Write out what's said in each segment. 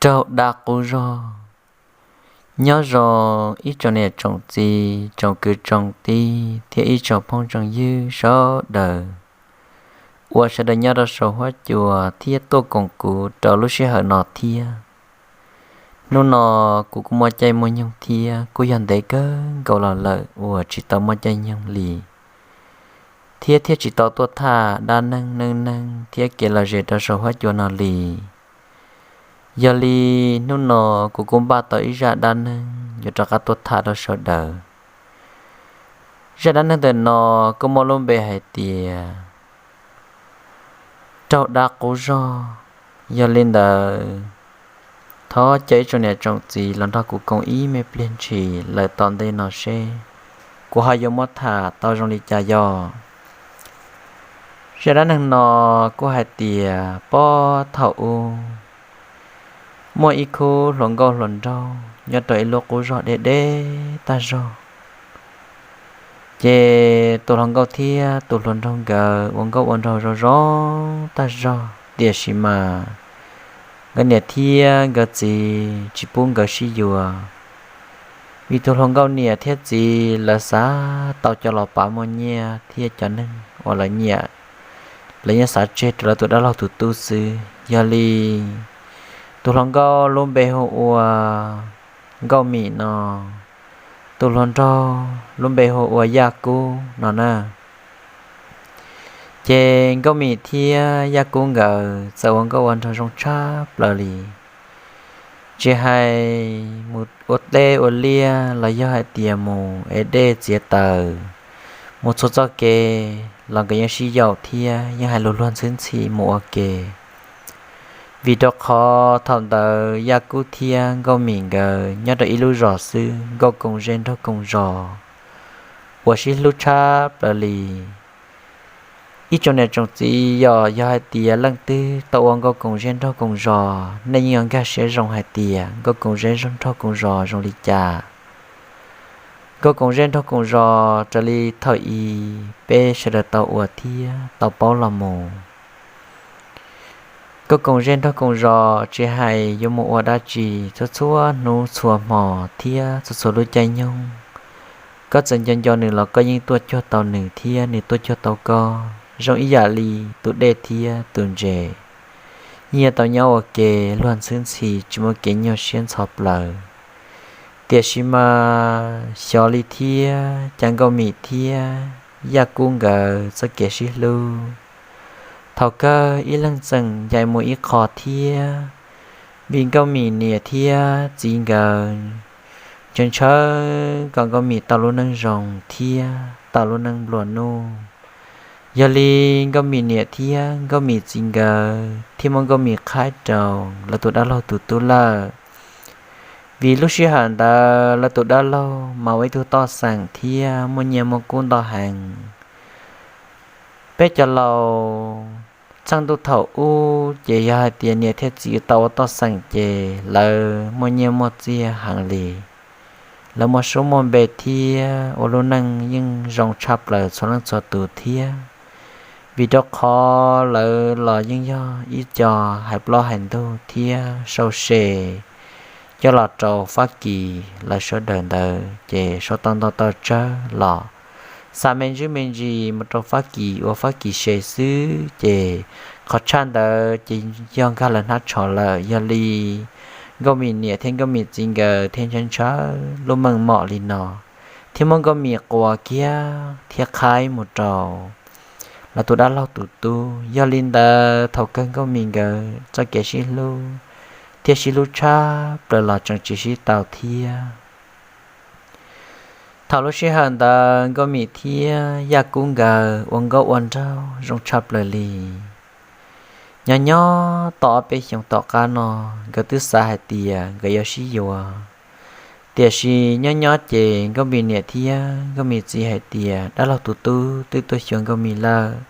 Raug dab qub zog. Nyob zoo ib tsoom niam tsoom txiv, tsoom kwv tsoom tij thiab ib tsoom phooj tsoom ywg sawv daws uas sawv daws nyob rau saum huab cua thiab tuaj koom kuv rau lub sij hawm no thiab. Hnub no kuv kuj muaj caij muaj nyoog thiab kuj yog ntev kawg nkaus los lawm uas tsis tau muaj caij nyoog li, thiab thiaj tsis tau tuaj tham dab neeg neej neeg thiab kev lom zem rau saum huab cua no li. Yog li hnub no kuv kuj npaj tau ib zaj dab neeg yuav rov qab tuaj tham rau sawv daws. Zaj dab neeg ntawm no kuj muaj lub npe hais tias raug dab qub zog. Yog li ntawd, thov caw ib tsoom niam tsoom txiv los nrog kuv koom ib me pliag ntshis lawm tom ntej no seb kuv ho yuav muab tham tau zoo li cas yog. Zaj dab neeg no kuj hais tias puag thaum ub, muaj ib khub hluas nkauj hluas nraug nyob rau ib lub qub zog deb deb tag zog. Ces tus hluas nkauj thiab tus hluas nraug nkawd ua nkauj ua nraug zoo zoo tag zog, tiam sis mas nkawd niam thiab nkawd txiv tsis pub nkawd sib yuav, vim tus hluas nkauj niam thiab txiv lawv xav tau cov los pav muaj nyiaj thiab cov neeg uas lawv nyiam, lawv yeej xav tseg rau lawv tus dab laug tus tub xwb. Yog li tus hluas nkauj lub npe hu ua Nkauj Mim no, tus hluas nraug lub npe hu ua Yaj Kub no na. Ces Nkauj Mim thiab Yaj Kub nkawd txawm ua nkauj ua nraug zoo tshaj plaws li. Tsis hais mus ua teb ua liaj los yog hais tias mus ev dej txiav taws, mus txhua txoj kev los nkawd yeej sib yaum thiab yeej hais lus luag ntxhwb ntxhi mus ua ke. Vim rau qhov thaum ntawd Yaj Kub thiab Nkauj Mim nkawd nyob rau ib lub zos xwb, nkauj koom zej nraug koom zos uas sib hlub tshaj plaws li. Ib tsoom niam tsoom txiv, yog, yog hais tias leej twg tau ua nkauj koom zej nraug koom zos, nej yeej yuav nkag siab zoo hais tias nkauj koom zej nraug koom zos zoo li cas. Nkauj koom zej nraug koom zos raws li thaum ub peb sawv daws tau ua thiab tau paub los mus, nkauj koom zej nraug koom zos tsis hais yuav mus ua dab tsi, txhua txhua hnub txhua hmo thiab txhua txhua lub caij nyoog, koj txawm nco nco nws los koj yeej tuaj cuag tau nws thiab nws tuaj cuag tau koj, zoo ib yam li tus dej thiab tus ntses, yeej yuav tau nyob ua ke luag ntxhwb ntxhi tsis muaj kev nyuaj siab ntxhov plaws. Tiam sis mas xyov li thiab cas Nkauj Mim thiab Yaj Kub nkawd txoj kev sib hlub thaum kawg ib leeg txeem ncaim mus ib qho thiab, vim Nkauj Mim niam thiab txiv nkawd ntshaw ntshaw kom Nkauj Mim tau lub neej zoo thiab tau lub neej nplua nuj. Yog li Nkauj Mim niam thiab Nkauj Mim txiv nkawd thiaj muab Nkauj Mim qhaib rau lawv tus dab laug tus tub lawm. Vim lub sij hawm ntawd lawv tus dab laug mas ua ib tug toj xeem thiab muaj nyiaj muaj kub ntau heev. Peb cov laus txheej ntuj thaum ub ces yog hais tias niam thiab txiv tau ua toj xeem ces lawv muaj nyiaj muaj txiag heev li. Lawv muaj suab muaj npe thiab ua lub neej yeej zoo tshaj plaws txhua leej txhua tus thiab. Vim rau qhov lawv los yeej yog ib co hais plaub hais ntug thiab sau se coj los rau Fab Kis lawv sawv daws ntawd ces sau tau ntau tau tsawg los xa me ntsis me ntsis mus rau Fab Kis ua Fab Kis se xwb ces qhov tshaj ntawd ces yog nkag lawv hnab tsho lawm. Yog li Nkauj Mim niam thiab Nkauj Mim txiv nkawd thiaj ntshaw ntshaw lub meej mom li no thiab muab Nkauj Mim quas kiag thiab qhaib mus rau lawv tus dab laug tus tub. Yog li ntawd thaum kawg Nkauj Mim nkawd txoj kev sib hlub thiab sib hlub tshaj plaws los tseem tsis sib tau thiab. Thaum lub sij hawm ntawd Nkauj Mim thiab Yaj Kub nkawd ua nkauj ua nraug zoo tshaj plaws li. Nyob nyob tau ob peb xyoos tom qab no, nkawd twb xav hais tias nkawd yuav sib yuav. Tiam sis nyob nyob ces Nkauj Mim niam thiab Nkauj Mim txiv hais tias dab laug tus tub twb tuaj xyuas Nkauj Mim lawm,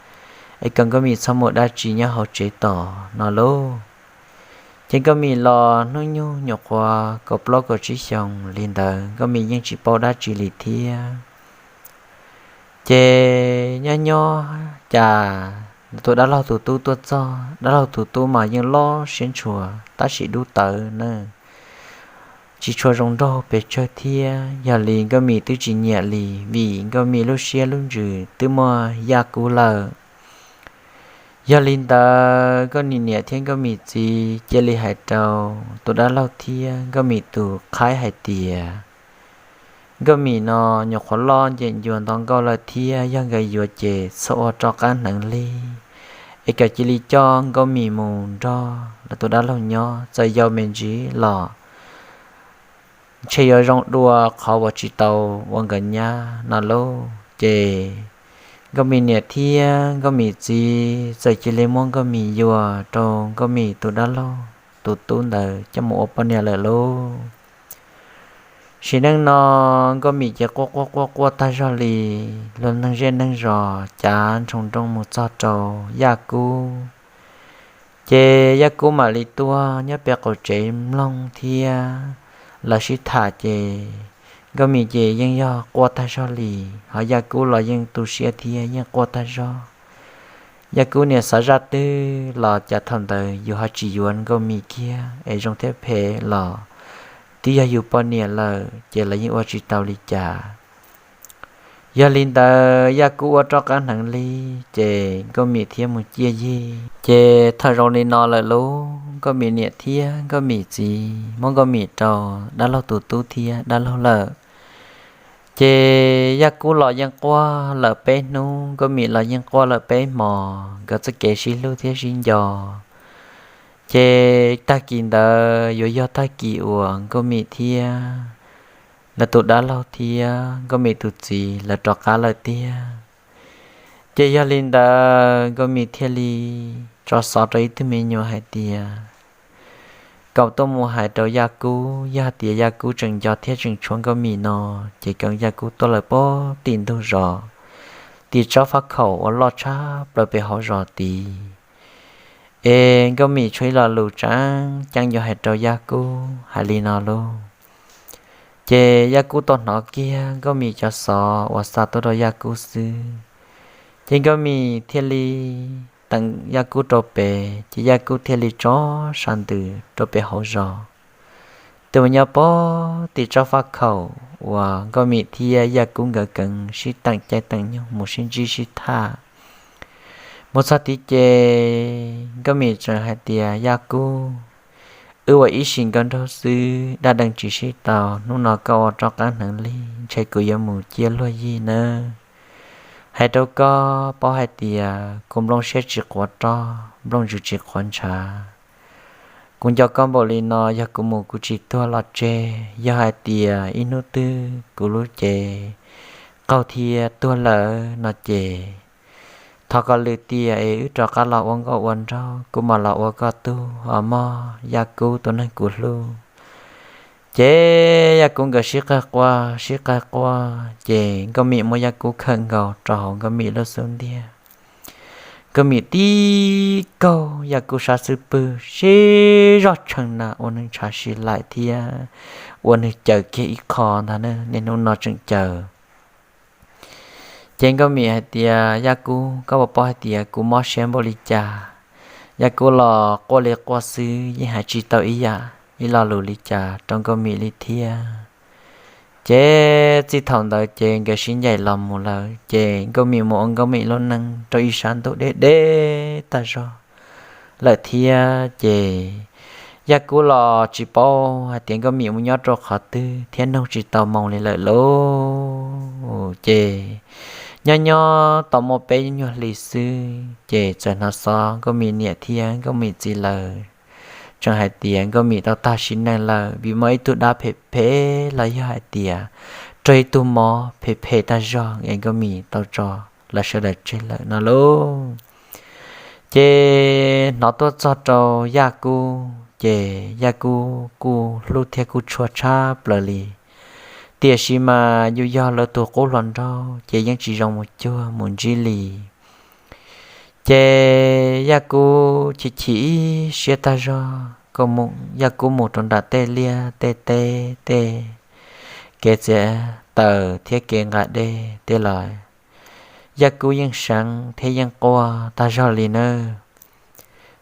es kom Nkauj Mim txhob mus dab tsi nyob hauv tsev tos no lauj. Ces Nkauj Mim los hnub nyoog nyuam qhuav kaum plaub kaum tsib xyoos li ntawd Nkauj Mim yeej tsis paub dab tsi li thiab. Ces nyob nyob cas tus dab laug tus tub tuaj txog, dab laug tus tub mas yeej loj siab ntshua tab sis dub tawv na, tsis tshua zoo nraug pes tsawg thiab. Yog li Nkauj Mim twb tsis nyiam li vim Nkauj Mim lub siab lub ntsws twb muaj Yaj Kub lawm. Yog li ntawd Nkauj Mim niam thiab Nkauj Mim txiv cia li hais rau tus dab laug thiab Nkauj Mim tus qhaib hais tias, Nkauj Mim no nyuam qhuav loj ncem ncua nto nkauj lawm thiab, yog nkawd yuav ces txhob ua rov qab hneev li, es kawm cia li coj Nkauj Mim mus nrog lawv tus dab laug nyob, txawm yau me ntsis los ntshe yuav zoo dua qhov uas tsis tau ua nkawd nyab no lauj. Ces Nkauj Mim niam thiab Nkauj Mim txiv txawm cia li muab Nkauj Mim yuam rau Nkauj Mim tus dab laug tus tub ntawd coj mus ua poj niam lawm lauj. Sim neej no Nkauj Mim ces quaj quaj quaj quaj tag zog li, luag neeg zej neeg zos cav ntshoo nrooj mus txog rau Yaj Kub. Ces Yaj Kub mam li tuaj nyob pem qaum tsev mloog thiab lawv sib tham ces Nkauj Mim ces yeej yog quaj tag zog li, ho Yaj Kub los yeej tu siab thiab yeej quaj tag zog. Yaj Kub niam xav zaj twg los cas thaum ntawd yus ho tsis yuav Nkauj Mim kiag es zoo thiab phem los twb yog yus poj niam lawm ces lawv yeej ua tsis tau li cas. Yog li ntawd Yaj Kub ua rov qab hneev li, ces Nkauj Mim thiaj mus ciaj yig. Ces thaum zoo li no lawm lauj, Nkauj Mim niam thiab Nkauj Mim txiv muab Nkauj Mim rau dab laug tus tub thiab dab laug lawm. Ces Yaj Kub los yeej quaj lawm peb hnub, Nkauj Mim los yeej quaj lawm peb hmo, nkawd txoj kev sib hlub thiab sib nco. Ces tag kis ntawd yuav yog tag kis uas Nkauj Mim thiab lawv tus dab laug thiab Nkauj Mim tus txiv lawv rov qab lawm tiag. Ces yog li ntawd Nkauj Mim thiaj li tso xov rau ib tug me nyuam hais tias kom tuaj mus hais rau Yaj Kub, yog hais tias Yaj Kub tseem nco thiab tseem tshuav Nkauj Mim no, ces kom Yaj Kub tuaj lawm pem tim ntug zos, tim tsob faj khaum uas loj tshaj plaws pem hauv zos tid. Es Nkauj Mim tshuav ib lo lus tseem ceeb yuav hais rau Yaj Kub hais li no lauj. Ces Yaj Kub tau hnov kiag Nkauj Mim cov xov uas xa tuaj rau Yaj Kub xwb, ces Nkauj Mim thiaj li teem Yaj Kub rau pem, ces Yaj Kub thiaj li tso sab ntws rau pem hauv zos, tus uas nyob pem tim tsob faj khaum uas Nkauj Mim thiab Yaj Kub nkawd kheev sib teem caij teem nyoog mus sib ntsib sib tham. Mus txog tid ces Nkauj Mim tseem hais tias, Yaj Kub, wb ua ib sim nkauj nraug xwb, dab dees tsis sib tau, hnub no koj ua rov qab hneev li, ntshe kuv yuav mus ciaj luag yig nawb. Hais rau koj paub hais tias kuv nplooj siab tsis quav roj, nplooj ntsws tsis quav ntshav. Kuv nco koj npaum li no, yog kuv mus kuv tsis tuag los tseg, yog hais tias ib hnub twg kuv lub cev qaug thiab tuag lawm no ces thov kom lwm tiam es wb rov qab los ua nkauj ua nraug, kuv mam los ua koj tug os mog Yaj Kub tus neeg kuv hlub. Ces Yaj Kub nkawd sib qawg quaj sib qawg quaj, ces Nkauj Mim muab Yaj Kub khawm nkaus rau hauv Nkauj Mim lub xub ntiag. Nkauj Mim tib kaug Yaj Kub sab xub pwg, sib zog tshee na ua neeg ntshav si laim thiab ua neeg caws kiag ib qho ntag, niaj hnub no tseem caws. Ces Nkauj Mim hais tias, Yaj Kub, koj puas paub hais tias kuv mob siab npaum li cas? Yaj Kub los quaj li quaj xwb, yeej hais tsis tau ib yam ib lo lus li cas rau Nkauj Mim li thiab. Ces txij thaum ntawd ces nkawd sib ncaim los mus lawm, ces Nkauj Mim mus ua Nkauj Mim lub neej rau ib sab ntuj deb deb tag zog lawm thiab. Ces Yaj Kub los tsis paub hais tias Nkauj Mim mus nyob rau qhov twg thiab, noog tsis tau moo li lawm lauj. Ces nyob nyob tau muaj peb nyuag hli xwb, ces txawm hnov xov Nkauj Mim niam thiab Nkauj Mim txiv lawv tseem hais tias Nkauj Mim tau tag sim neej lawm, vim muaj ib tug dab phem phem los yog hais tias raug ib tug mob phem phem tag zog es Nkauj Mim tau tso lawv sawv daws tseg lawm no lauj. Ces hnov tuaj txog rau Yaj Kub, ces Yaj Kub kuj hlub thiab kuj tshua tshaj plaws li. Tiam sis mas yus yog lawv tus qub hluas nraug ces yeej tsis zoo mus cuag mus ntsib li. Ces Yaj Kub chim chim ib siab tag zog, Yaj Kub mus rau nram tej liaj tej teb, tej kev txiav taws thiab kev nqa dej tej los Yaj Kub yeej seev thiab yeej quaj tag zog li nawb.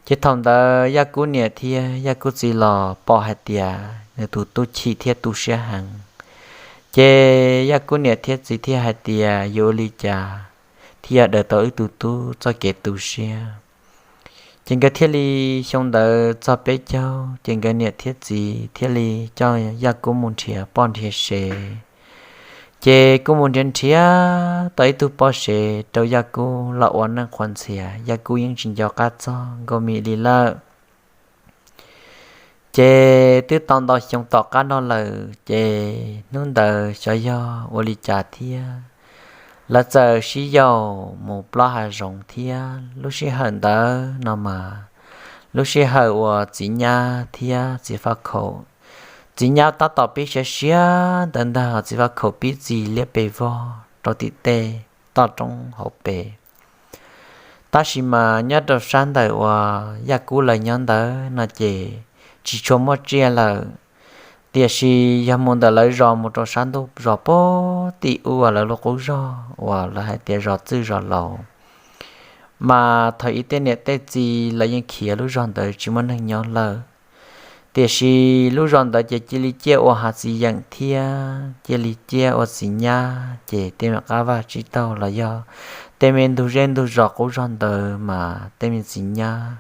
Ces thaum ntawd Yaj Kub niam thiab Yaj Kub txiv los pom hais tias nws tus tub chim thiab tu siab heev. Ces Yaj Kub niam thiab txiv thiaj hais tias yuav ua li cas thiaj yog daws tau wb tus tub txoj kev tu siab. Ces nkawd thiaj li, xyoo ntawd txog peb caug ces nkawd niam thiab txiv thiaj li coj Yaj Kub mus nrhiav poj nrhiav sev. Ces kuj mus nrhiav nrhiav tau ib tug poj sev rau Yaj Kub los ua neej qhuas ntxhias, Yaj Kub yeej tsis nco qab txog Nkauj Mim li lawm. Ces twb tau ntau xyoo tom qab no lawm, ces hnub ntawd xyov yog ua li cas thiab, lawv txawm sib yaum mus plob hav zoov thiab. Lub sij hawm ntawd no mas lub sij hawm uas txiv nyab thiab txiv faj khaum, txiv nyab tab tom pib siav siav ntawd ntag, txiv faj khaum pib txi liab pes vog rau tim tej toj roob hauv pes. Tab sis mas nyob rau sab ntawm uas Yaj Kub lawv nyob ntawd no ces tsis tshua muaj tsiaj lawm, tiam sis yog mus ntawm lawv zos mus rau sab ntuj zos pem tim ub uas lawv lub qub zog uas lawv hais tias zos Txwj Zos Laus, mas thaum ub tej niam tej txiv lawv yeej khiav lub zos ntawd tsis muaj neeg nyob lawm. Tiam sis lub zos ntawd ces cia li ciaj ua hav txiv yeem thiab cia li ciaj ua txiv nyab, ces tej me qab vaj tsib taug los yog tej me ntug zej ntug zos qub zog ntawd mas tej me txiv nyab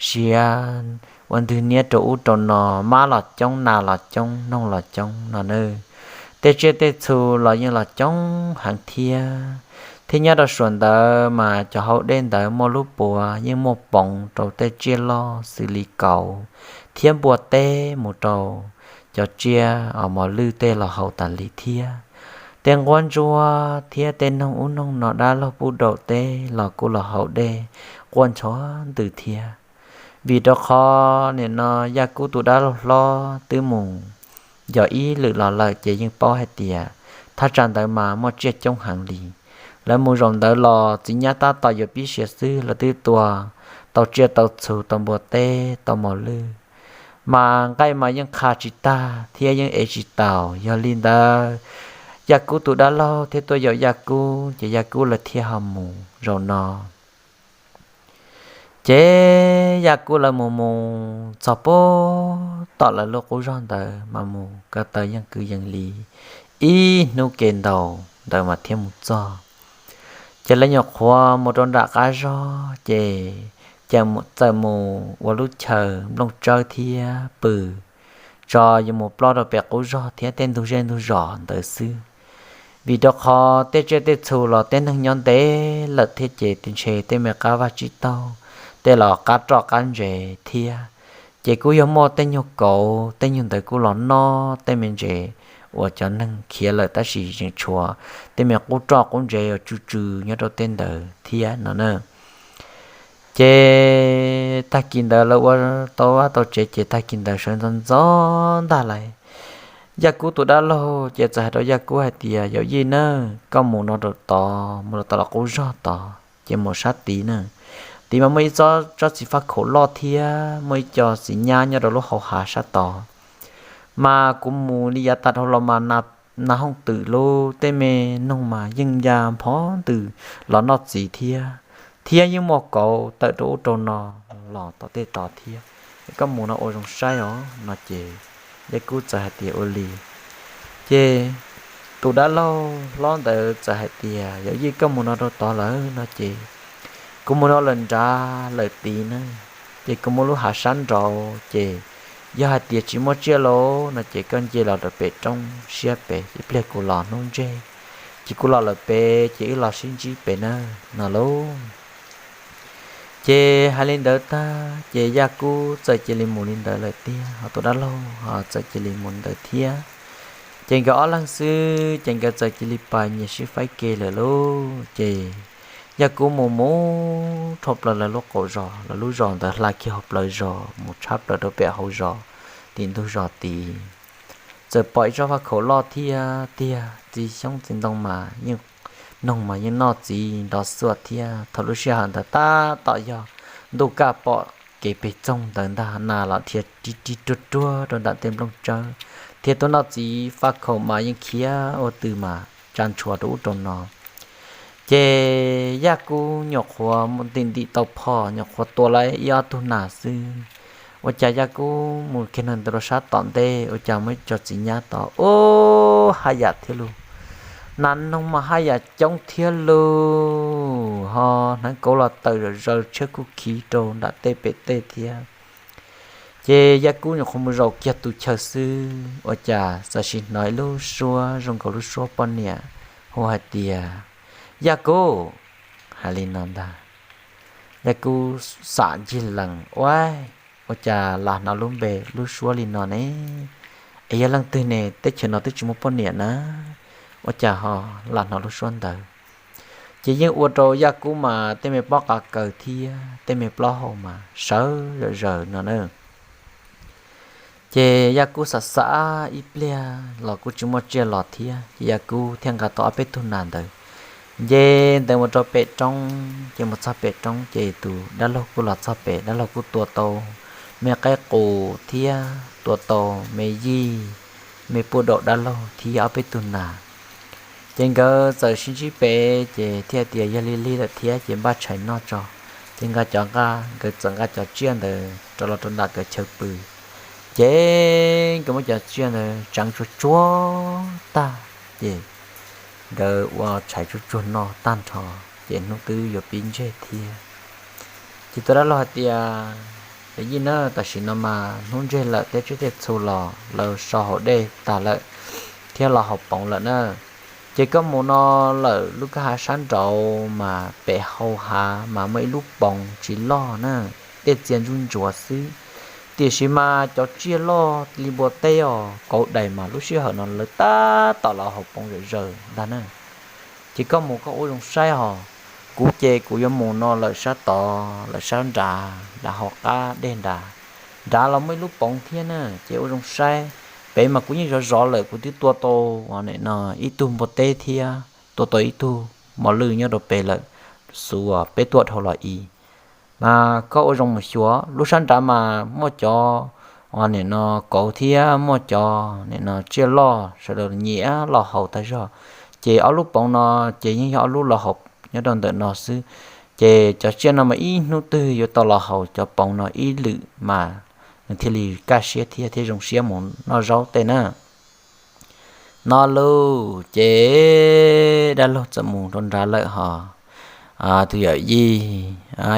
siav ua ntwg niab rau ub rau no, mab los coob, nas los coob, noog los coob no na. Tej tsiaj tej txhu los yeej los coob heev thiab. Thiab nyob rau suam ntawd mas cov hauv dej ntawd muaj lub puas yeej muaj poov rau tej tsiaj loj xws li kauv thiab npua teb mus rau cov tsiaj mos lwj tej los haus tas li thiab. Tej nquab ntsuab thiab tej noog ub noog no dab laug puj daum teb los kuj los haus dej quaj ntxhuav ntws thiab. Vim rau qhov nim no Yaj Kub tus dab laug hlob twb mus yos ib lwm los lawm ces yeej paub hais tias thaj tsam ntawd mas muaj tsiaj coob heev li. Lawv mus zaum ntawd los txiv nyab tab tom yuav pib siav xwb lawv twb tua tau tsiaj tau txhu tau npua teb tau mos lwj, mas nqaij mas yeej qha tsis tag thiab yeej ev tsis taus. Yog li ntawd Yaj Kub tus dab laug thiaj tuaj yaum Yaj Kub ces Yaj Kub lawv thiaj ho mus zaum no. Ces Yaj Kub lawv mus mus txog pem tom lawv lub qub zog ntawd mas mus ko taw yeej kwv yees li ib hnub ke ntau ntawd mas thiaj mus txog. Ces lawv nyuam qhuav mus rau nram qab zog ces txawm mus ua lub chaw nplooj tsawb thiab pw tso yuav mus ploj rau pem qub zog thiab tej ntug zej ntug zos ntawd xwb. Vim rau qhov tej tsiaj tej txhu los tej neeg nyob ntev lawm thiab ces ntshe tej me qab vaj tsib taug tej los qab roj qab ntsev thiab. Ces kuj yog muaj tej nyuag kauv tej nyuag ntawd kuj los noj tej me ntsev uas cov neeg khiav lawm tab sis tseem tshuav tej me qub roj qub ntsev uas tsw tsw nyob rau tej ntawd thiab no na. Ces tag kis ntawd lawv ua tau vaj tau tsev ces tag kis ntawd sawv ntxov ntxov ntag lais, Yaj Kub tus dab laug ces txawm hais rau Yaj Kub hais tias, Yawm yij nawb, koj mus no rau tod, mus rau tom lawv qub zog tod ces mus sab tid na. Tid mas muaj ib tsob txiv faj khaum loj thiab muaj ib co txiv nyab nyob rau lub hau hav sab tod. Mas kuv mus li yav tas dhau los mas nas hooj twm lub tej me noog mas yeej ya nphov ntws los noj txiv thiab, thiab yeej muaj kauv tawm rau ub rau no los tom tej tod thiab. Koj mus no ua zoo saib os no ces Yaj Kub txawm hais tias ua li. Ces tus dab laug hlob ntawd txawm hais tias, Yawm yij, koj mus no rau tod lawm no ces kuv mus no lawm nrad lawm tid na, ces kuv mus lub hav sab nraud ces yog hais tias tsis muaj tsiaj lauj no ces koj nce los rau pem roob siab pem ces pliag kuv los hnub ntseg, ces kuv los lawm pem ces wb los sib ntsib pem na no lauj. Ces hais li ntawd tag ces Yaj Kub txawm cia li mus li ntawd lawm tiag, ho tus dab laug ho txawm cia li mus li ntawd thiab. Ces nkawd ob leeg xwb ces nkawd txawm cia li pais nyias sib faib ke lawm lauj. Ces Yaj Kub mus mus dhau plaws lawv lub qaum zos, lawv lub zos ntawd hla kiag hauv plawv zos mus tshab plaws rau pem hauv zos, tim ntug zos tid. Txawm pom ib tsob faj khaum loj thiab tiag, txiv xyoob txiv ntoo mas yeej, noog mas yeej noj txiv nrov xuaj thiab. Thaum lub sij hawm ntawd tab tom yog ntuj kaj pom kev pes txoog ntawd ntag, nas los dhia ri ri ruag ruag rau nram tej nplooj tsawb, thiab tuaj noj txiv faj khaum mas yeej khiav ua tw mas tsa ntshua rau ub rau no. Ces Yaj Kub nyuam qhuav ntim ntim tau phom, nyuam qhuav tua lawm ib ob tug nas xwb, ua cas Yaj Kub mus kiag ntawd rau sab tom ntej, ua cas muaj ib co txiv nyab tod, ub, haj yam thiab lauj. Nas noog mas haj yam coob thiab lauj, ho hneev kauv los tawm zom zaws, tshiab kuj khiv rau nram tej pem tej thiab. Ces Yaj Kub nyuam qhuav mus zaum kiag tus chaw xwb, ua cas txawm sim hnov ib lub suab zoo nkaus lub suab poj niam hu hais tias, Yaj Kub, hais li no ntag. Yaj Kub xam ncig lees, ua, ua cas lam hnov lub npe lub suab li no ne? Es yog leej twg ne? Teb chaws no twb tsis muaj poj niam na, ua cas ho lam hnov lub suab ntawd? Ces yeej ua rau Yaj Kub mas tej me pob qa kaws thiab tej me plaub hau mas sawv zom zaws no na. Ces Yaj Kub xav xav ib pliag los kuj tsis muaj tsiaj los thiab, ces Yaj Kub thiaj nqa tau ob peb tug nas ntawd nce ntawd mus rau pem roob. Ces mus txog pem roob ces tus dab laug kuj los txog pem, dab laug kuj tua tau me qaib qus thiab tua tau me yij, me puj daum dab laug thiab ob peb tug nas. Ces nkawd txawm sib ntsib pem ces thiaj tias yog li lig lawm thiab ces npaj tshais noj tso. Ces nqa cov nqa, nkawd txawm nqa cov tsiaj ntawd rov los rau nram nkawd chaw pw. Ces nkawd muab cov tsiaj ntawd tseev tsuag tsuag tag, ces nkawd ua tshais tsuag tsuag noj tag nrho, ces hnub twb yuav pib ntseg thiab. Ces tus dab laug hais tias, Yij na, tam sim no mas hnub ntseg lawm, tej tsiaj tej txhu los lawv so haus dej tag lawm thiab los haus poov lawm na. Ces koj mus no lawm lub kwj hav sab nraud mas pem hau hav mas muaj ib lub poov tsis loj na, tej txias ntsuj ntsuav xwb. Tiam sis mas cov tsiaj loj li npua teb os, kauv dais mas lub sij hawm no lawv tab tom los haus poov zom zaws ntag na. Ces koj mus koj ua zoo saib os. Kuv ces kuv yuav mus no lawm sab tod, lawm sab nrad, nrad hauv qab dej nrad, nrad los muaj ib lub poov thiab na, ces ua zoo saib. Pem mas kuv yeej zov zov lawm, kuv twb tua tau nim no ib tug npua teb thiab tua tau ib tug mos lwj nyob rau pem lawm, xub uas peb tuaj dhau los i. Mas koj ua zoo mus xyuas lub sab nrad mas muaj cov nim no kauv thiab muaj cov nim no tsiaj loj sawv daws nyiam los haus tag zog. Ces ob lub poov no ces yeej yog ob lub los haus nyob rau ntawm no xwb. Ces cov tsiaj no mas ib hnub twg yuav tau los haus cov poov no ib lwm mas nws thiaj li kaj siab thiab thiaj zoo siab mus noj zaub tej na. No lauj, ces dab laug txawm mus rau nrad lawm hos tus yawm yij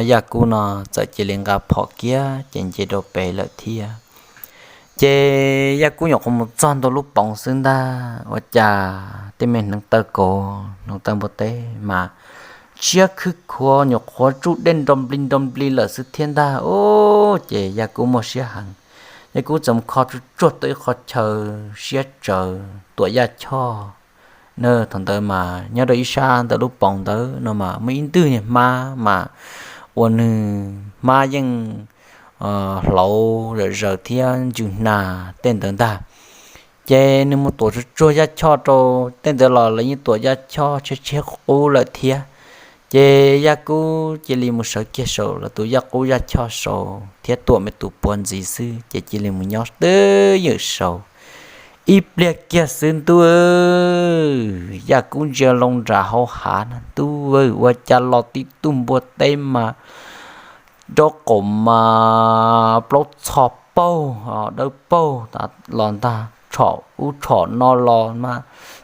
Yaj Kub no txawm cia li nqa phom kiag ces nce rau pem lawm thiab. Ces Yaj Kub nyuam qhuav mus txog ntua lub poov xwb ntag, ua cas tej me hneev taw kauv hneev taw npua teb mas tshiab khwb khuav nyuam qhuav tsuj dej nro npli nro npli lawm xwb thiab ntag. Ub, ces Yaj Kub muaj siab heev. Yaj Kub txawm mus kho tsuag tsuag tau ib qho chaw siab tsawv tuam yaj choj na. Thaum ntawd mas nyob rau ib sab ntawm lub poov ntawd no mas muaj ib ntwg niag hmab mas ua nws hmab yeej hlauv zom zaws thiab ntsws hna tej ntawd ntag. Ces nws mus tuam tsuag tsuag yaj choj rau tej ntawd los lawv yeej tuam yaj choj tshiab tshiab qub lawm thiab. Ces Yaj Kub cia li mus sawv kiag saum lawv tus yaj qub yaj choj saud thiab tuam me tus puav ntxiv xwb ces cia li mus nyob twj ywm saud. Ib pliag kiag xwb ntuj, Yaj Kub ntsia loo nram hauv hav na ntuj, ua cas los tib tug npua teb mas nraub qaum mas plaub txho paug dawb paug los ntag, tshom ub tshom no los mas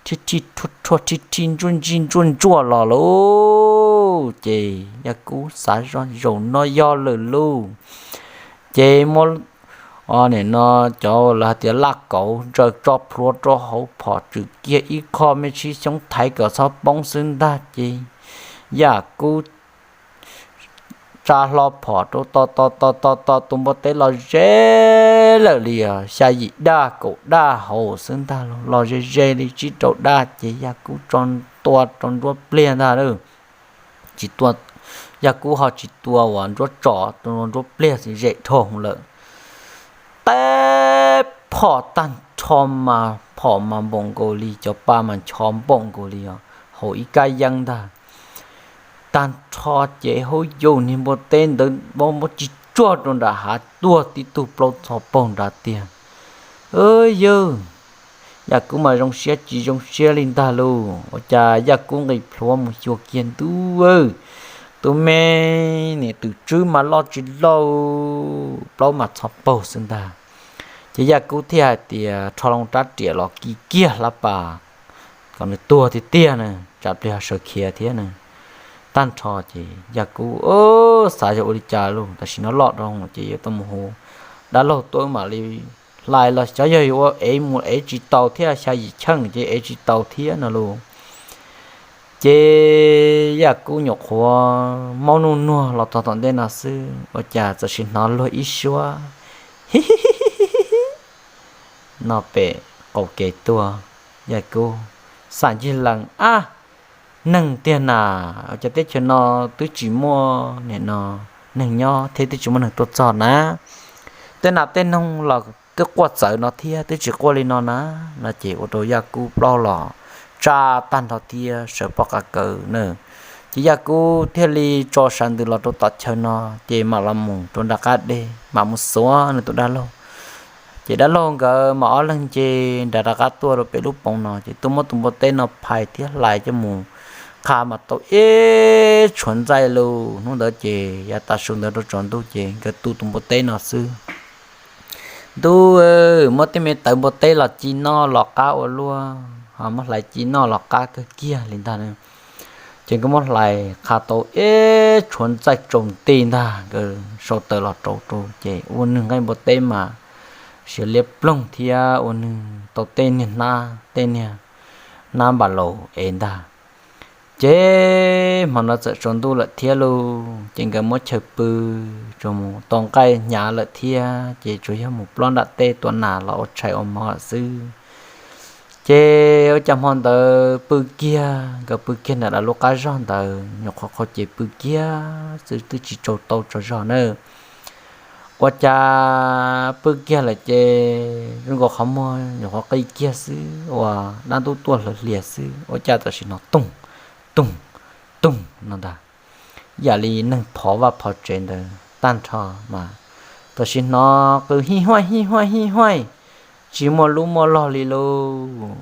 rhib rhib rhuaj rhuaj rhib rhib ntsuaj ntsij ntsuaj ntsuaj los lauj. Ces Yaj Kub xav zoj zaum no yog lawm lauj. Ces muab nim no cov lawv hais tias laj kauv ntsaws tso plhuav rau hauv phom tswm kiag ib qho me tshib xyoob thaiv kom txhob poob xwb ntag ces Yaj Kub tsa hlo phom rau to to to to to tus npua teb los ze lawm li xya yim daj kaum daj hauv xwb ntag, los ze ze li tsib rau daj ces Yaj Kub tso ntua rau nruab pliag ntag lauj. Tsis tua, Yaj Kub ho tsis tua uas nruab tsom, tua nruab pliag xwb zem dhau lawm. Teb phom tag nrho mas phom mas npaum nkaus li cov pa mas ncho npaum nkaus li os, haus ib kab yeeb ntag. Tag nrho ces hauv yus niag npua teb ntawd muab tsis tsuag rau nram hav tuag tib tug plaub txho paug nrad tiag. Yawg, Yaj Kub mas zoo siab tsis zoo siab li ntag lauj. Ua cas Yaj Kub nqis plhuav mus xyuas kiag ntuj, tus me niam twm tswb mas loj tsis loj, plaub mas txho paug xwb ntag. Ces Yaj Kub thiaj hais tias rho loo rab riam los kis kiag hlab pas kom nws tuag tiag tiag na, tsam pliag sawv khiav thiab na. Tag nrho ces Yaj Kub xav yog ua li cas lauj, tam sim no loj dhau ces yuav tau mus hu dab laug tuaj mam li hlais los xyov yog yuav ua ev mus ev tsis tau thiab, xya yim cheej ces ev tsis tau thiab no lauj. Ces Yaj Kub nyuam qhuav maub nuj nuag los txog tom ntej no xwb, ua cas txawm sim hnov luag ib suab no pem qaum kev tuaj. Yaj Kub xam ncig lees, ab, neeg tiag na, ua cas teb chaws no twb tsis muaj nim no neeg nyob thiab twb tsis muaj neeg tuaj txog na, tej nas tej noog los twb quaj txawv no thiab twb tsis quaj li no na. No ces ua rau Yaj Kub plaub los tsa tag nrho thiab sawv pob qa kawv na. Ces Yaj Kub thiaj li tso sawv ntws los rau tom chaw no, ces mam los mus rau nram qab deg mam mus xuav nws tus dab laug. Ces dab laug nkawd mas ob leeg nce nram rov qab tuaj rau pem lub poov no, ces tuaj muab tus npua teb no phais thiab hlais coj mus qha mas tau ib tshuav ntxaij lug. Hnub ntawd ces yav tav su ntawd rau tsaus ntuj ces nkawd tu tus npua teb no xwb. Ntuj, muab tej me tawv npua teb los ci noj los qab ua luaj, ho muab hlais ci noj los qab kawg kiag li ntag. Ces nkawd muab hlais qha tau ib tshuav ntxaij tsaus nti ntag, nkawd sau taws los rau rau ces ua nws nqaij npua teb mas siav liab ploog thiab ua nws tau tej niag hnab, tej niag hnab npam laus ev ntag. Ces hmo no txawm tsaus ntuj lawm thiab lauj, ces nkawd muab chaw pw, tsuas mus tau nqaij hnyav lawm thiab, ces tsuas yog mus plob nram tej tua nas los ua tshais ua hmo lawm xwb. Ces ua cas hmo ntawd pw kiag, nkawd pw kiag nram lub qab zog ntawd nyuam qhuav qhau ces pw kiag xwb twb tsis tsaug tau tsaug zog na. Ua cas pw kiag lawm ces zoo nkaus qhov muag nyuam qhuav qi kiag xwb uas dab ntub tuaj hlawv hlias xwb, ua cas tam sim no toog, toog, toog no ntag. Yam li neeg phov vaj phov tsev ntawd tag nrho mas tam sim no qw hij huaij hij huaij hij huaij, tsis muaj lub muaj log li lauj.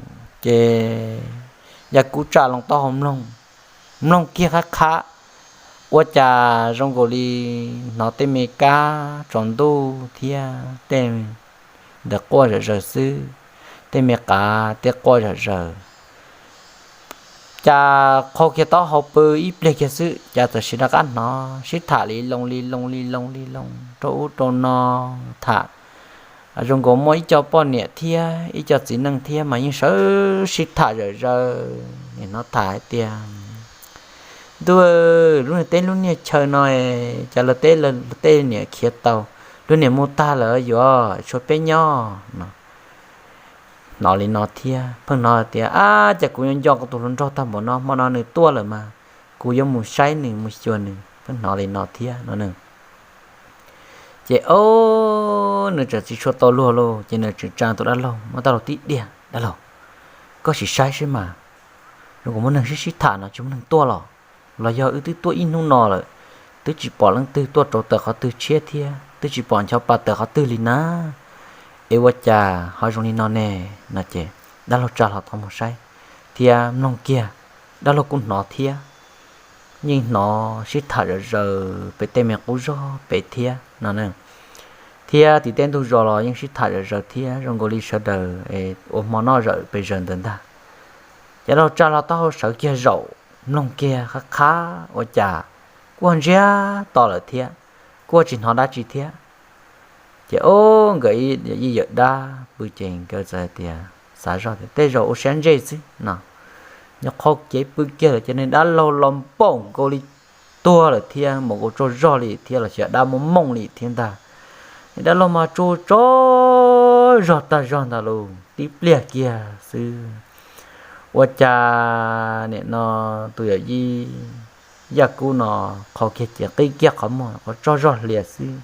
Ces Yaj Kub tsa loo taub hau mloog, mloog kiag qab qhab, ua cas zoo nkaus li hnov tej me kab tsaus ntuj thiab tej ntawd quaj zom zaws xwb, tej me qav tej quaj zom zaws. Cas qhau kiag taub hau pw ib pliag kiag xwb, cas txawm sib rov qab hnov sib tham li loo li loo li loo li loo rau ub rau no tham. Zoo nkaus muaj ib co poj niam thiab ib co txiv neej thiab mas yeej sawv sib tham zom zaws, nim no tham hais tias, ntuj, lub niag teb lub niag chaw no, cas lawv teb lawv tej niam khiav tau, lub niam mus tag lawm yuav tshuav peb nyob no. Hnov li no thiab pheej hnov tias, ab, cas kuv yuav nco kuv tus hluas nraug tag npaum no, hmo no nws tuaj lawm mas kuv yuav mus saib nws mus xyuas nws, pheej hnov li no thiab no. Ces ob nws tseem tsis tshua tau luag lauj, ces nws tseem tsa tus dab laug muab dab laug tib diaj, dab laug, koj sim saib seb mas, zoo nkaus muaj neeg sib sib tham no tsis muaj neeg tuaj los, los yog wb twb tuaj ib hnub no lawm, twb tsis pom leej twg tuaj rauv taws qhov twg tshiab thiab twb tsis pom ncho pa taws qhov twg li na. Es ua cas ho zoo li no ne? No ces dab laug tsa hlo taub hau mus saib thiab mloog kiag, dab laug kuj hnov thiab, yeej hnov sib tham zom zaws pem tej me qub zog pem thiab no. Thiab tim tej ntug zos los yeej sib tham zom zaws thiab, zoo nkaus li sawv daws ua hmo noj zawm pes zaws ntawd ntag. Ces dab laug tsa hlo taub hau sawv kiag zaum mloog kiag qab qab, ua cas kuj ntsiag to lawm thiab, kuj tsis hnov dab tsi thiab. Ces ob nkawd ib yawm dab pw ces nkawd txawm hais tias, xav zoj tias tej zaum ua siab ntsej xwb no. Nyuam qhuav cev pw kiag lawm ces nws dab laug los npaum nkaus li tuag lawm thiab, npaum nkaus tsaug zog li thiab los sis dab muaj mooj li thiab ntag. Nws dab laug mas tsaug tsaug zog tag zog ntag lauj, tib pliag kiag xwb. Ua cas nim no tus yawm yij Yaj Kub no qhov kiag ces qi kiag qhov muag qhov tsaug zog hlias xwb,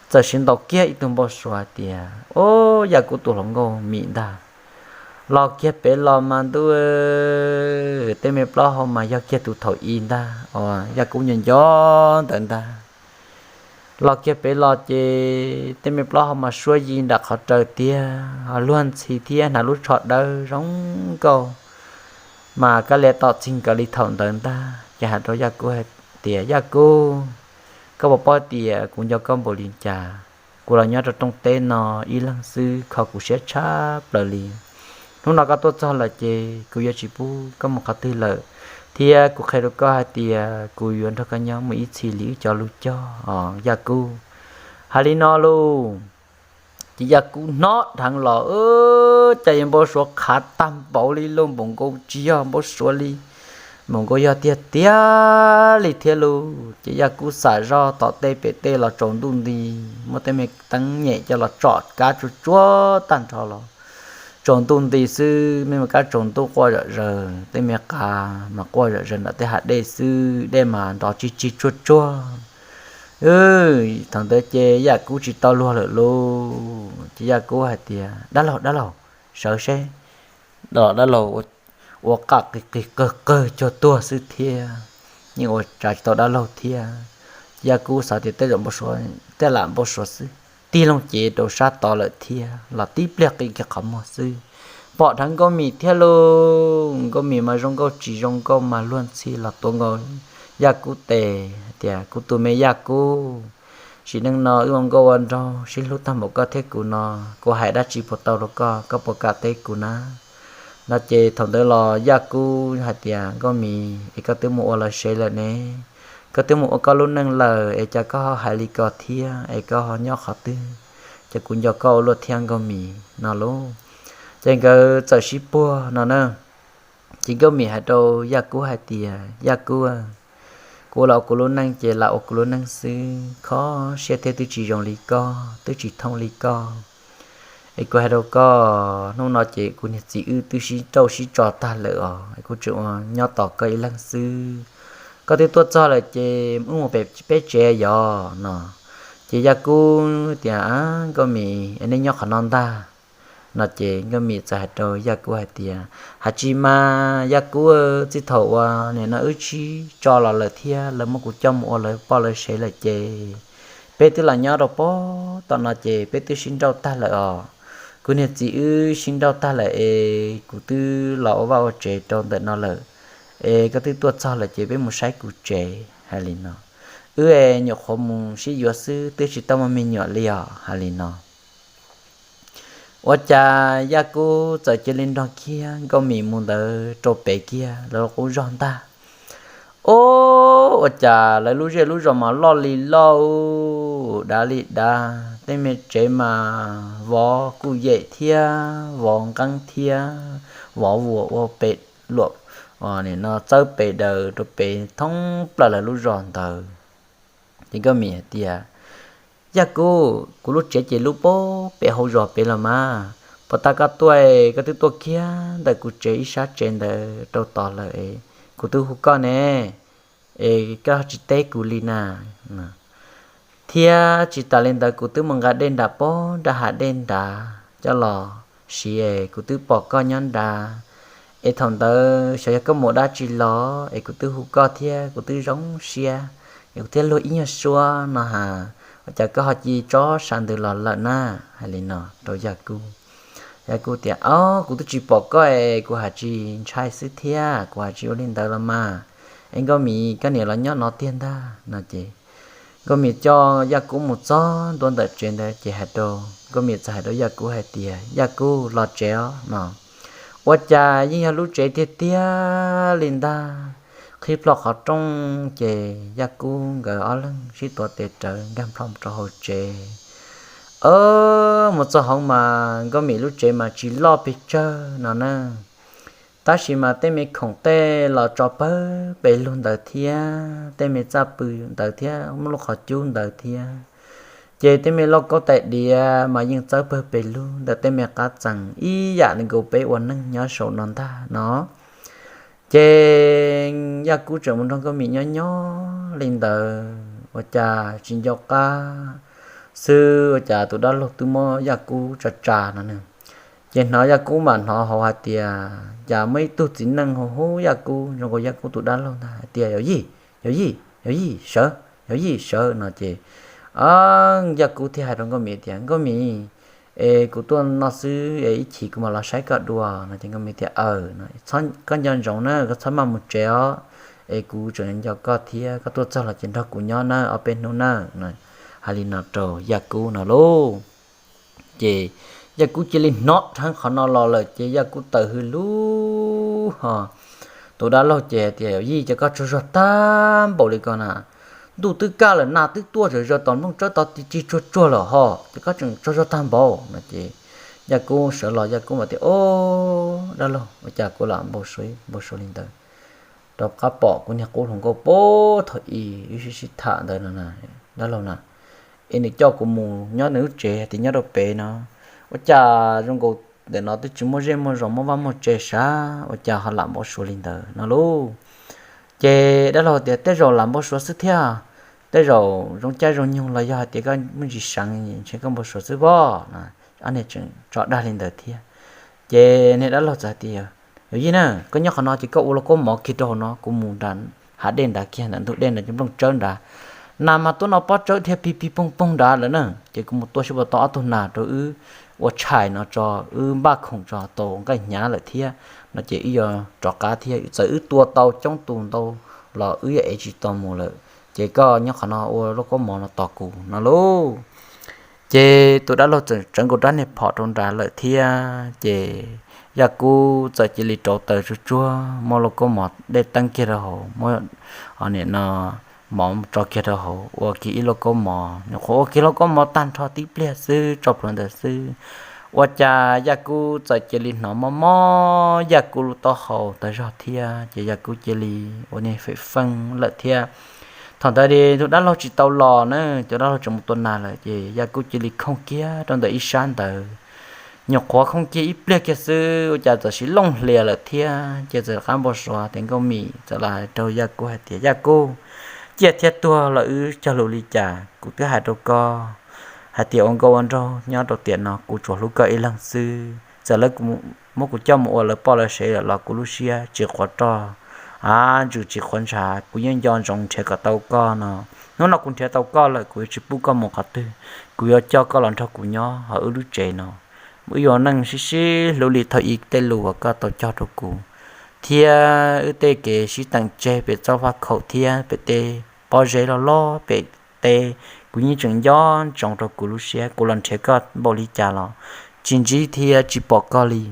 txawm sib ntaus kiag ib tug npau suav hais tias, o, Yaj Kub tus hluas nkauj mim ntag. Los kiag pem los mas ntuj, tej me plaub hau mas yog kiag tus thaum i ntag, o, Yaj Kub nco nco ntawd ntag. Los kiag pem los ces tej me plaub hau mas suab yi nram qhov raws tiag, ho luag ntxhi thiab hnav lub tsho dawb zoo nkauj, mas kab lia tom txig nkaus li thaum ntawd ntag. Ces hais rau Yaj Kub hais tias, Yaj Kub, koj puas paub tias kuv nco koj npaum li cas? Kuv los nyob rau rooj teb no ib leeg xwb kho kuv siab tshaj plaws li. Hnub no koj tuaj txog lawm ces kuv yuav tsis pub koj mus qhov twg lawm, thiab kuv qhia rau koj hais tias kuv yuav nrog koj nyob mus ib txhis li wb cov lus cog os Yaj Kub. Hais li no lauj, ces Yaj Kub hnov dheev los, cas yog npau suav qhav tag npaum li lauj, npaum nkaus tsis yog npau suav li, npaum nkaus yog tiag tiag li thiab lauj. Ces Yaj Kub xam zoj tom tej pem tej los tsaus ntuj nti, muab tej me teeb nyem coj los tsom kab tsuag tsuag tag nrho los tsaus ntuj nti xwb, me me kab tsaus ntuj quaj zom zaws, tej me qav mas quaj zom zaws nram tej hav dej xwb, dej mas nrov tsig tsig tsuag tsuag. Thaum ntawd ces Yaj Kub tsis tau luag lawm lauj, ces Yaj Kub hais tias, Dab laug, dab laug, sawv seb. Dab laug ua qaj qig qig qawg qawg cuag tuag xwb thiab, yeej ua tsav tsis tau dab laug thiab. Ces Yaj Kub xav tias tej zaum npau suav, tej lam npau suav xwb, tig loo cev rau sab tod lawm thiab los tib pliag qi kiag qhov muag xwb, pom dheev Nkauj Mim thiab lauj. Nkauj Mim mas zoo nkauj tsis zoo nkauj mas luag ntxhi los tuav nkaus Yaj Kub tes hais tias, Kuv tus me Yaj Kub, sim neej no wb ua nkauj ua nraug sib hlub tag npaum koj thiab kuv no, kuv hais dab tsi puas tau rau koj, koj puas kam teb kuv na? No ces thaum ntawd los Yaj Kub hais tias, Nkauj Mim, es koj twb mus ua lawv sev lawm ne, koj twb mus ua koj lub neej lawm es cas koj ho hais li ko thiab, es koj ho nyob qhov twg? Ces kuv nco koj ua luaj thiab Nkauj Mim no lauj. Ces nkawd txawm sib puag no na. Ces Nkauj Mim hais rau Yaj Kub hais tias, Yaj Kub, kuv los ua kuv lub neej ces lam ua kuv lub neej xwb, kho siab thiab twb tsis zoo li koj, twb tsis thooj li koj. Es kuv hais rau koj, hnub no ces kuv niag txiv wb twb sib nrauj sib tso tag lawm os, es kuv tseem ua nyob tos koj ib leeg xwb. Koj twb tuaj txog lawm ces wb mus pem peb tsev yos no. Ces Yaj Kub tias, Nkauj Mim, es nej nyob qhov no ntag? No ces Nkauj Mim txawm hais rau Yaj Kub hais tias, Hais tsis mas Yaj Kub, txij thaum uas nim no wb sib tso los lawm thiab lawv muab kuv coj mus ua lawv poj lawv sev lawm ces peb twb los nyob rau pem tom no ces peb twb sib nrauj tag lawm os. Kuv niag txiv wb sib nrauj tag lawm es kuv twb los ua vaj ua tsev rau ntawm no lawm, es koj twb tuaj txog lawm ces peb mus saib kuv tsev. Hais li no, wb es nyuam qhuav mus sib yuav xwb, twb tsis tau muaj me nyuam li os. Hais li no, ua cas Yaj Kub txawm cia li nrog kiag Nkauj Mim mus ntawd rau pem kiag lawv qub zos ntag. Ob, ua cas lawv lub zej lub zos mas loj li loj, dav li dav, tej me tsev mas vov kuj yem thiab vov nqeeb thiab vov vuas ua pem luam, nim no txawb pes daws rau pem thoob plaws lawv lub zos ntawd. Ces Nkauj Mim hais tias, Yaj Kub, kuv lub tsev ces lub pem hauv zos pem los mas, puas tas koj tuaj, koj twb tuaj kiag ntawm kuv tsev ib sab tsev ntawd rau tod lawm, kuv twb hu koj ne, es koj tsis teb kuv li na. Thiab tsis tas li ntawd kuv twb mus nqa dej nram pob nram hav dej nrad coj los siv es kuv twb pom koj nyob nrad, es thaum ntawd xyov yog koj mus dab tsi los es kuv twb hu koj thiab kuv twb zoo siab, es kuv thiaj luag ib nyuag suab no has, ua cas koj ho cia tso sas ntws los lawm na? Hais li no rau Yaj Kub. Yaj Kub tias, Ob, kuv twb tsis pom koj es kuv hais tsis ntshai xwb thiab, kuv hais tsis ua li ntawd los mas. Es Nkauj Mim, koj niam los nyob no tiag ntag no ces Nkauj Mim coj Yaj Kub mus txog ntua ntawm tsev ntawd ces hais rau, Nkauj Mim txawm hais rau Yaj Kub hais tias, Yaj Kub, los tsev os no. Ua cas yeej yog lub tsev tiag tiag li ntag. Qhib plho qhov rooj ces Yaj Kub nkawd ob leeg sib tuav tes rawv nkag plho rau hauv tsev. Ob, mus txog hauv mas Nkauj Mim lub tsev mas tsis loj pes tsawg no na, tab sis mas tej me khoom tej los tso pawg pes lug ntawd thiab, tej me txaj pw ntawd thiab, muaj lub qhov cub ntawd thiab. Ces tej me lauj kaub tais diav mas yeej txawb pawg pes lug ntawm tej me qab txees ib yam li nkaus peb ua neej nyob saum no ntag no. Ces Yaj Kub tseem mus nrog Nkauj Mim nyob nyob li ntawd ua cas tsis nco qab xwb, ua cas tus dab laug twb muab Yaj Kub tsa tsa no. Ces hnov Yaj Kub mam hnov hauv hais tias cas muaj ib tug txiv neej hu hu Yaj Kub zoo nkaus Yaj Kub tus dab laug ntag hais tias, Yawm yij, yawm yij, yawm yij sawv, yawm yij sawv no ces Yaj Kub thiaj hais rau Nkauj Mim tias, Nkauj Mim, es kuv tuaj no xwb es ib chim kuv mam los saib koj dua no. Ces Nkauj Mim tias, Aws, koj nco ntsoov na, koj txhob maj mus tsev os, es kuv tseem nco koj thiab, koj tuaj txog los ces nrog kuv nyob na ob peb hnub na. Hais li no rau Yaj Kub no lauj. Ces Yaj Kub cia li hnov dheev qhov no los lawm ces Yaj Kub tawm hws lug ho. Tus dab laug ces hais tias, Yawm yij, ces koj tsaug zog tag npaum li ko na, ntuj twb kaj lawm, nas twb tuaj zawm zaws, tom nplooj tsawb tod tig tsuag tsuag lawm ho, ces koj tseem tsaug zog tag npaum no. Ces Yaj Kub sawv los, Yaj Kub mas tias, Au, dab laug, ua cas kuv lam npau suav li ntawd? Rov qab pom kuv niag qub hluas nkauj puag thaum ub wb sib sib tham ntawd no, dab laug na, es nws coj kuv mus nyob nws lub tsev hais tias nyob rau pem no, ua cas zoo nkaus ntawm no twb tsis muaj zej muaj zos muaj vaj muaj tse sav, ua cas ho lam npau suav li ntawd no lauj. Ces dab laug tias, Tej zaum lam npau suav xwb thiab, tej zaum zoo caij zoo nyoog los yog hais tias koj me ntsis seev ntshe koj npau suav xwb pob no. Ob niag tseem tso dag li ntawd thiab. Ces niag dab laug txawm hais tias, Yawm yij na, koj nyob qhov no ces koj ua lauj kaub mov kiag rau hauv no, kuv mus nram hav dej nrad kiag, ntawm ntug dej nrad cov nplooj tsawb nrad, nas mas tuaj noj pob tsawb dhia pig pig poog poog nrad lawm na, ces kuv mus tua sib puas tau ob tug nas rau wb ua tshais no tso, wb npaj khoom tso, tau nqaij hnyav lawm thiab no ces wb yuav rov qab thiab, txawm wb tua tau coob tus ntau los wb yuav ev tsis tau mus lawm. Ces koj nyob qhov no ua lauj kaub mov no tos kuv no lauj. Ces tus dab laug txawm tsawv nkaus rab niag phom rau nrad lawm thiab. Ces Yaj Kub txawm cia li rauv taws tsuag tsuag, muab lauj kaub mov dej teeb kiag rau hauv, muab, o, nim no mov tso kiag rau hauv, ua kiag ib lauj kaub mov. Nyuam qhuav ua kiag lauj kaub mov tag nrho tib pliag xwb, tso plhuav ntawd xwb, ua cas Yaj Kub txawm cia li hnov mob mob Yaj Kub lub taub hau tag zog thiab. Ces Yaj Kub cia li ua niag fem feej lawm thiab. Thaum ntawd tus dab laug tsis tau los na, tus dab laug tseem mus tua nas lawm, ces Yaj Kub cia li khooj kiag rau ntawm ib sab ntawd. Nyuam qhuav khooj kiag ib pliag kiag xwb, ua cas txawm sis looj hlias lawm thiab. Ces txawm rov qab npau suav tias Nkauj Mim txawm los hais rau Yaj Kub hais tias, Yaj Kub, ciaj thiab tuag los wb cog lus li cas? Kuv twb hais rau koj hais tias ua nkauj ua nraug nyob rau tiam no kuv tsuas hlub koj ib leeg xwb. Txawm lawv muab kuv coj mus ua lawv poj lawv sev lawm los kuv lub siab tsis quav roj, a, ntsws tsis quav ntshav. Kuv yeej nco ntsoov nrhiav kom tau koj no. Hnub no kuv nrhiav tau koj lawm, kuv yuav tsis pub koj mus qhov twg. Kuv yuav coj koj los nrog kuv nyob hauv wb lub tsev no. Wb yuav neej sib sib hlub li thaum ub tej lus uas koj tau cog rau kuv, thiab wb tej kev sib teem tseg pem txoj vaj khaum thiab pem tej pob zeb loj loj pem teb. Kuv yeej tseem nco ntsoov rau kuv lub siab. Kuv los nrhiav koj npaum li cas los tsis ntsib thiab tsis pom koj li,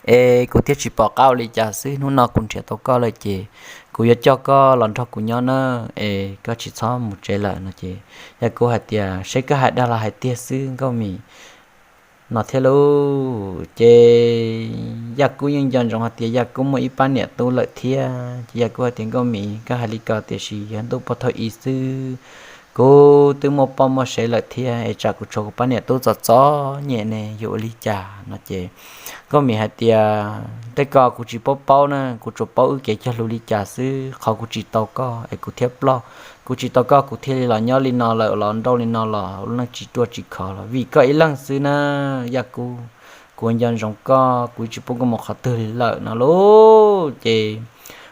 es kuv thiaj tsis pom qab ua li cas xwb. Hnub no kuv nrhiav tau koj lawm ces kuv yuav coj koj los nrog kuv nyob na, es koj tsis txhob mus tsev lawm no. Ces Yaj Kub hais tias, Seb koj hais dag los hais tiag xwb Nkauj Mim no thiab lauj. Ces Yaj Kub yeej nco ntsoov hais tias Yaj Kub muaj ib pab niam tub lawm thiab. Ces Yaj Kub hais tias, Nkauj Mim, koj hais li ko tiam sis yog ntuj puag thaum ub xwb, kuv twb muaj poj muaj sev lawm thiab, es tsam kuv tshuav kuv pab niam tub txom txom nyem ne yuav ua li cas no. Ces Nkauj Mim hais tias, Tej ko kuv tsis paub paub na, kuv tsuas paub wb kev cog lus li cas xwb. Qhov kuv tsis tau koj es kuv thiaj ploj, kuv tsis tau koj kuv thiaj li los nyob li no lawm, los nrauj li no los lub neej tsis ruaj tsis khov los vim koj ib leeg xwb na. Yaj Kub, kuv nco ntsoov koj, kuv tsis pub koj mus qhov twg li lawm no lauj. Ces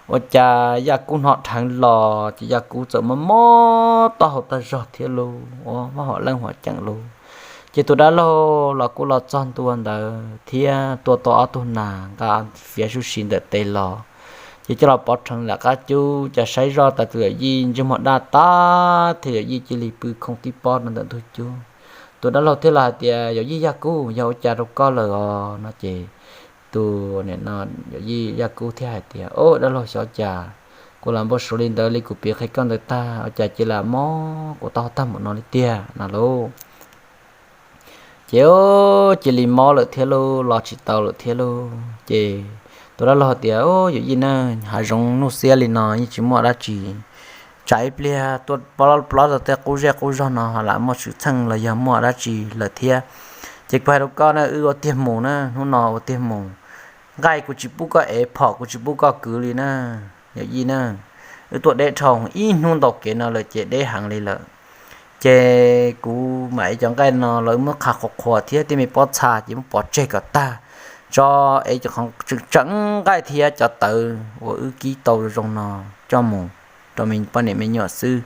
ua cas Yaj Kub hnov dheev los ces Yaj Kub txawm mob mob taub hau tag zog thiab lauj, ua mob hom leej hom ceem lauj. Ces tus dab laug los kuj los txog ntua ntawd thiab tua tau ob tug nas nqa fiav sub si ntawm tes los, ces coj los pov rheev lam qab cub. Cas saib zoj tas tus yawm yij ntsej muag daj tag thiab, yawm yij cia li pw khoov tib pob rau ntawm ntug cub. Tus dab laug thiaj los hais tias, Yawm yij Yaj Kub, yog ua cas rau koj lawm os no. Ces tus yawm yij Yaj Kub thiaj hais tias, Au, dab laug, xyov cas kuv lam npau suav li ntawd li kuv piav qhia koj ntawd tag, ua cas cia li mob kuv taub hau tag npaum no li tiag no lauj. Ces cia li mob lawm thiab lauj, los tsis tau lawm thiab lauj. Ces tus dab laug tias, Yawm yij na, hav zoov nuj xiab li no yeej tsis muaj dab tsi, tsam ib pliag tuaj plob tau tej qub zej qub zog no ho lam muaj xwm txheej los yog muaj dab tsi lawm thiab. Ces kuv hais rau koj na, wb ua tiag mus na, hnub no ua tiag mus. Nqaij kuv tsis pub koj ev, phom kuv tsis pub koj kwv li na, yawm yij na. Wb tuaj deb dhau ib hnub ntau kev no lawm ces deb heev li lawm. Ces kuv mam ev cov nqaij no los wb muab qha qhuas qhuas thiab tej me pob txha ces muab pov tseg kom tag, tso ev cov qhov tseem tseem nqaij thiab cov tawv uas wb kib tau zoo no coj mus rau me poj niam me nyuam xwb.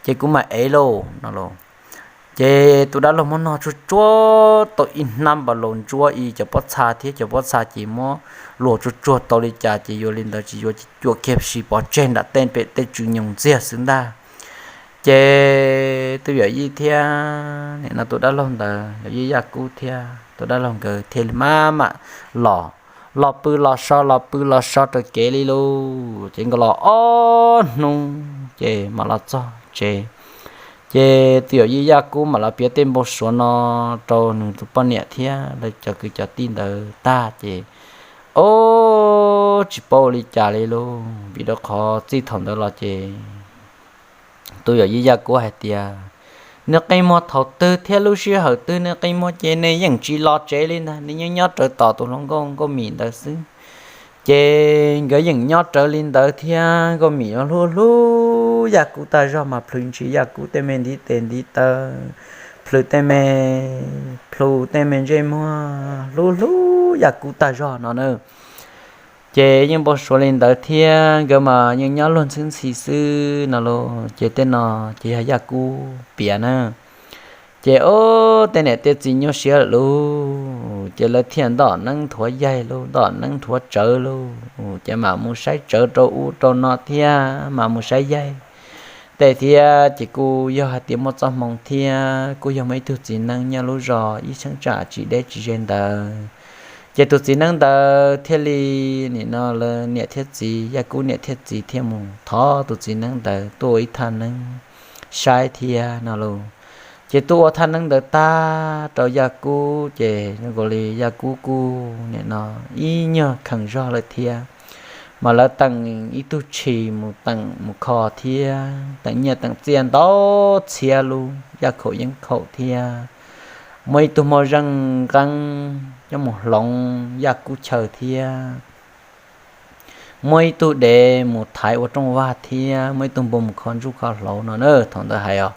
Ces kuv mam ev lauj no lauj. Ces tus dab laug muab noj tsuag tsuag tau ib hnab npas laus ntsuab ib cov pob txha thiab cov pob txha ces muab luag tsuag tsuag tau li cas ces yuav li ntawd tsis yuav ces cuam kiag si pov tseg nram tej pem tej tswv nyoog ntxiag xwb ntag. Ces tus yawm yij thiab nim no tus dab laug ntawd, yawm yij Yaj Kub thiab tus dab laug nkawd thiaj li maj mam los, los pw los so los pw los so raws kev li lauj. Ces nkawd los ob hnub ces mam los txog tsev. Ces tus yawm yij Yaj Kub mam los piav tej npau suav no rau nws tus poj niam thiab lawv cov kwv cov tij ntawd tag ces, o, tsis paub ua li cas li lauj, vim rau qhov txij thaum ntawd los ces tus yawm yij Yaj Kub hais tias, nws qi muag thaum twg thiab lub sij hawm twg nws qi muag ces nws yeej tsis los tsev li ntag, nws nyob nyob rawv tos tus hluas nkauj Nkauj Mim ntawd xwb. Ces nkawd yeej nyob rawv li ntawd thiab Nkauj Mim yuav hlub hlub Yaj Kub tag zog mas plhws ntshis Yaj Kub tej me ntiv tes ntiv taw, plhws tej me, plhws tej me ntsej muag, hlub hlub Yaj Kub tag zog no na. Ces yeej npau suav li ntawd thiab nkawd mas yeej nyob luag ntxhi ntxhi xwb no lauj. Ces tej no ces yog Yaj Kub piav na. Ces o, tej niam tej txiv nyuaj siab lawm lauj, ces lawv thiaj ntom neeb nthuav yaig lauj, ntom neeb nthuav tsawv lauj, ces mam mus saib tsawv rau ub rau no thiab mam mus saib yaig tej thiab. Ces kuj yog hais tias muaj txoj hmoo thiab kuj yog muaj ib tug txiv neeb nyob lub zos ib cheeb tsam tsis deb tsis ze ntawd. Ces tus txiv neeb ntawd thiaj li, nim no lawv niam thiab txiv, Yaj Kub niam thiab txiv thiaj mus thov tus txiv neeb ntawd tuaj ua ib thaj neeb saib thiab no lauj. Ces tuaj ua thaj neeb ntawd tag rau Yaj Kub ces zoo nkaus li Yaj Kub kuj nim no ib nyuag khees zog lawm thiab. Mas lawv teem ib tug tshis mus teem mus kho thiab teem nyiaj teem txiaj ntau txhiab lub yaj khaum yeeb khaum thiab muaj ib tug moj zeej nqeeb coj mus hloov Yaj Kub chaw thiab muaj ib tug dev mus thaiv ua rooj vag thiab muaj ib tug npua mus kho ntsuj kho hlauv no na thaum ntawd hais os.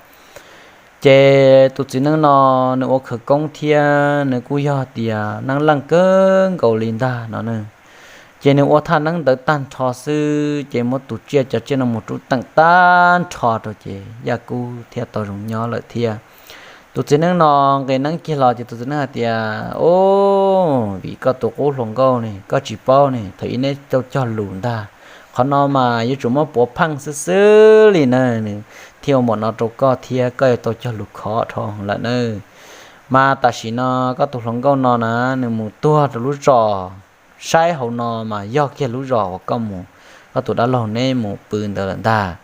Ces tus txiv neeb no nws ua khawv koob thiab nws kuj yog tias neeb leej kawg nkaus li ntag no na. Ces nws ua thaj neeb ntawd tag nrho xwb ces muab tus tsiaj cov tsiaj no mus rub teem tag nrho rau ces Yaj Kub thiaj tau zoo nyob lawm thiab. Tus txiv neeb no nqis neeb kiag los ces tus txiv neeb hais tias, o, vim koj tus qub hluas nkauj ne koj tsis paub ne, thaum ub neb tau cog lus ntag. Qhov no mas yuav tsum muab puav pheej xwb xwb li na, nws thiaj ua npaum no rau koj thiab koj yuav tau cog lus khov dhau lawm na. Mas tam sim no koj tus hluas nkauj no na, nws mus tuag rau lub zos saib hauv no mas yog kiag lub zos uas koj mus, koj tus dab laug neb mus pw ntawd lawm ntag.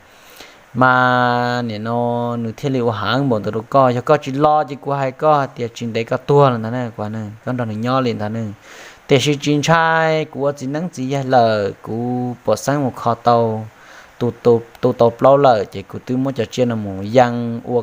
Mas nim no nws thiaj li ua heev npaum ntawd rau koj, yog koj tsis los ces kuv hais koj hais tias tsis ntev koj tuag lawm ntag na, kuv, koj nrog nws nyob li ntag ne. Tiam sis tsis ntshai, kuv ua txiv neeb txiv yaig lawm kuv pom xeeb mus kho tau tus tau plaub lawm ces kuv twb muab cov tsiaj no mus yees ua,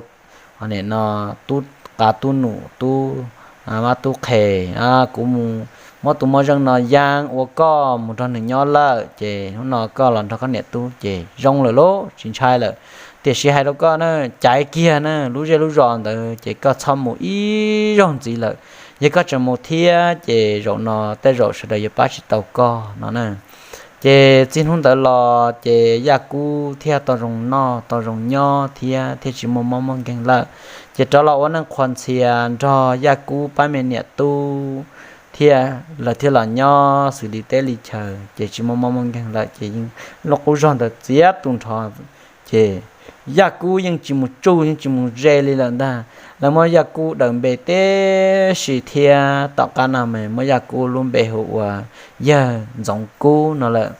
nim no, tub qav tub num tub mab tub qhe, kuv mus muab tus moj zeej no yees ua koj mus nrog nws nyob lawm ces hnub no koj los nrog koj niam tub ces zoo lawm lauj, tsis ntshai lawm. Tiam sis hais rau koj na, caiv kiag na lub zej lub zos ntawd ces koj txhob mus ib zaug ntxiv lawm. Yog koj tseem mus thiab ces zaum no tej zaum sawv daws yuav pab tsis tau koj no na. Ces txij hnub ntawd los ces Yaj Kub thiaj tau zoo noj tau zoo nyob thiab thiaj tsis muaj mob muaj nkeeg lawm. Ces rov los ua neej qhuas ntxhias nrog Yaj Kub pab me niam tub thiab lawv thiaj los nyob xws li teb li chaw ces tsis muaj mob muaj nkeeg lawm ces yeej lub qub zog ntawd txiav tu nrho. Ces Yaj Kub yeej tsis mus tsuj yeej tsis mus ze li lawm ntag. Lawv muab Yaj Kub daws npe tib si thiab tom qab no mas muab Yaj Kub lub npe hu ua yawg Ntxoov Kub no lawm.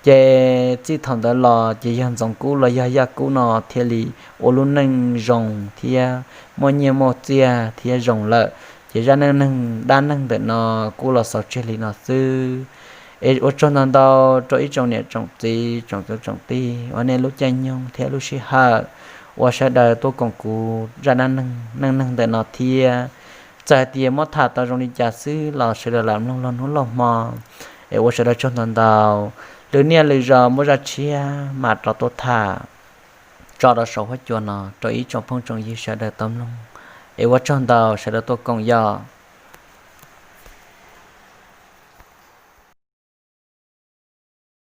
Ces txij thaum ntawd los ces yawg Ntxoov Kub los yog Yaj Kub no thiaj li ua lub neej zoo thiab muaj nyiaj muaj txiaj thiab zoo lawm. Ces zaj neej neeg dab neeg ntawm no kuj los xaus tseg li no xwb. Es ua tsaug ntau ntau rau ib tsoom niam tsoom txiv tsoom tub tsoom tij uas nej lub caij nyoog thiab lub sij hawm uas sawv daws tuaj koom kuv zaj dab neeg neej neeg ntawm no thiab. Txawm hais tias muab tham tau zoo li cas xwb los sawv daws lam mloog laug hnub laug hmo. Es ua sawv daws tsaug ntau ntau. Lwm niaj lwm zaus muaj zaj tshiab mam rov tuaj tham tso rau saum huab cua no rau ib tsoom phooj tsoom ywg sawv daws tau mloog. Es ua tsaug ntau sawv daws tuaj koom yom.